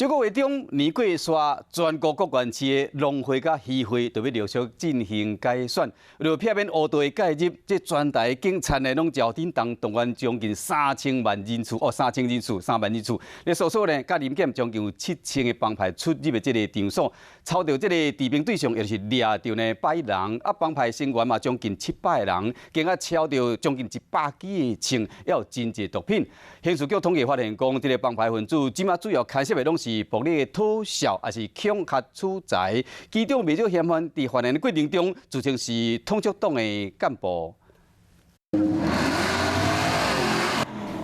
這個月中年過煞，全國各縣市的農會佮漁會都欲陸續進行改選。為著避免黑道的介入，這全台警察呢，攏調動動員將近3000萬人次，哦，3000人次，3萬人次。咧搜索呢，佮臨檢將近有7000个幫派出入的這个場所，抄著這个治兵對象，也就是掠著呢百人，啊，幫派成員嘛將近700人，更加抄著將近100支的槍，猶有真濟毒品。刑事局統計發現講，這个幫派分子這馬主要牽涉的攏是暴力的討數，抑是恐嚇取財，其中袂少嫌犯佇犯案的過程中，自稱是統促黨的幹部。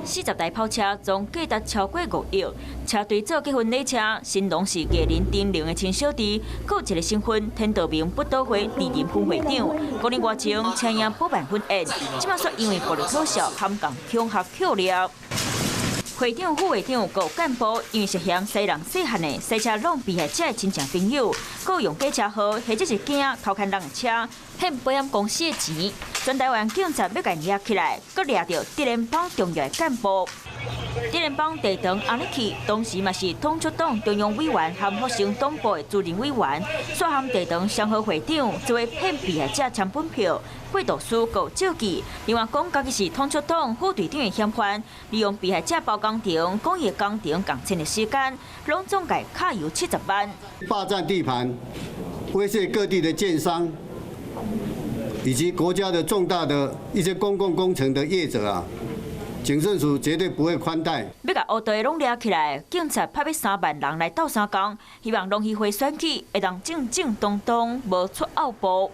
40台跑車總價值超過5億，車隊做結婚禮車，新郎是藝人丁玲的親小弟，閣有一个身份天道盟不倒會前任分會長。5年外前車贏補辦婚宴，這馬煞因為暴力討數，含共恐嚇扣掠。會長、副會長、閣幹部因為涉嫌洗人細漢的洗車挵被害者的親戚朋友，閣用假車號或者是驚偷牽人的車，騙保險公司的錢。全台灣警察欲共𪜶掠起來，閣掠著竹聯幫重要的幹部。竹聯幫地長阿力奇，當時嘛是統促黨中央委員和復興黨部的主任委員，煞和地長雙和會長做伙騙被害者簽本票、過度書閣借據。另外講家己是統促黨副隊長的嫌犯，利用被害者包工程、講伊工程共簽的時間，攏總共卡油70萬。霸佔地盤，威脅各地的建商以及國家的重大的一些公共工程的業者啊，警政署絕對不會寬待。欲共烏道的攏掠起來，警察派欲3萬人來鬥相共，希望農漁會選舉會當正正當當，無出奧步。